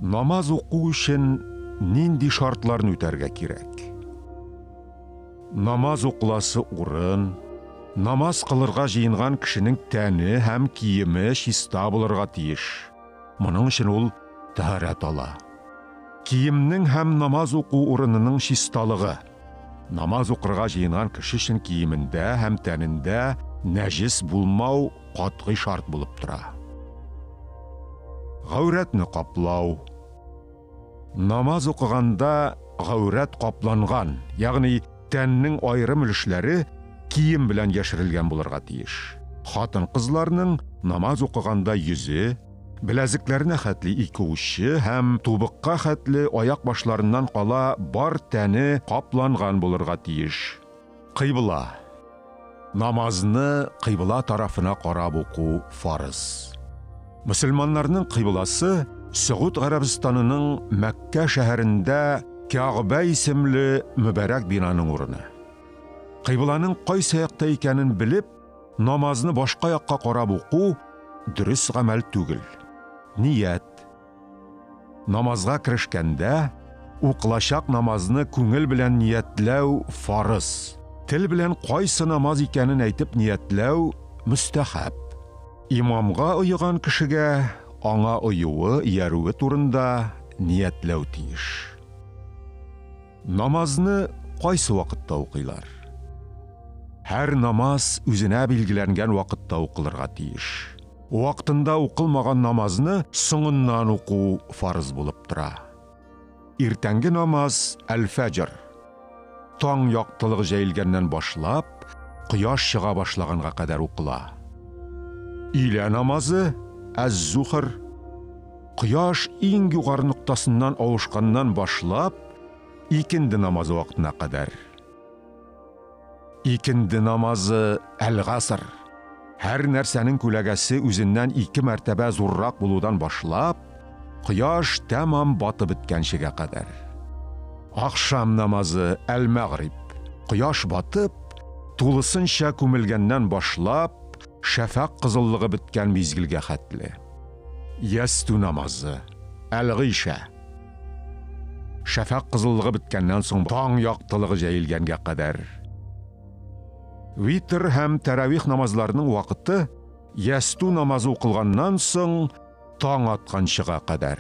Намаз уку өчен нинди шартларны үтәргә кирәк? Намаз укыласы урын, намаз кылырга җыенган кешенең тәне һәм киеме чиста булырга тиеш. Моның өчен ул тәһарәт ала. Киемнең һәм намаз уку урынының чисталыгы. Намаз укырга җыенган кеше өчен киемендә һәм тәнендә нәҗес булмау катгый шарт булып тора. Гаурәтне каплау. Намаз укыганда гаурәт капланган, ягъни тәннең аерым өлешләре кием белән яшерелгән булырга тиеш. Хатын-кызларның намаз укыганда йөзе, беләзекләренә хәтле ике учы һәм тубыкка хәтле аяк башларыннан кала бар тәне капланган булырга тиеш. Кыйбла. Намазны кыйбла тарафына карап уку фарыз. Мөселманнарның кыйбласы Сөгуд Гарәбстанының Мәккә шәһәрендә Кәгъбә исемле мөбарәк бинаның урыны. Кыйбланың кайсы якта икәнен белеп, намазны башка якка карап уку дөрес гамәл түгел. Ният. Намазга керешкәндә, укылачак намазны күңел белән ниятләү фарыз. Тел белән кайсы намаз икәнен әйтеп ниятләү мөстәхәб. Имамга оеган кешегә аңа оюы, иярүе турында ниятләү тиеш. Намазны кайсы вакытта укыйлар? Һәр намаз үзенә билгеләнгән вакытта укылырга тиеш. Вакытында укылмаган намазны соңыннан уку фарыз булып тора. Иртәнге намаз әл-фәҗр. Таң яктылыгы җәелгәннән башлап, кояш чыга башлаганга кадәр укыла. Өйлә намазы әз-зухр. Кояш иң югары ноктасыннан авышканнан башлап, икенде намазы вакытына кадәр. Икенде намазы әл-гаср. Һәр нәрсәнең күләгәсе үзеннән ике мәртәбә зуррак булудан башлап, кояш тәмам батып беткәнчегә кадәр. Ахшам намазы әл-мәгъриб. Кояш батып, тулысынча күмелгәннән башлап, шәфәкъ кызыллыгы беткән мизгелгә хәтле. Ястү намазы әл-гыйшә. Шәфәкъ кызыллыгы беткәннән соң таң яктылыгы җәелгәнгә кадәр. Витр һәм тәравих намазларының вакыты ястү намазы укылганнан соң таң атканчыга кадәр.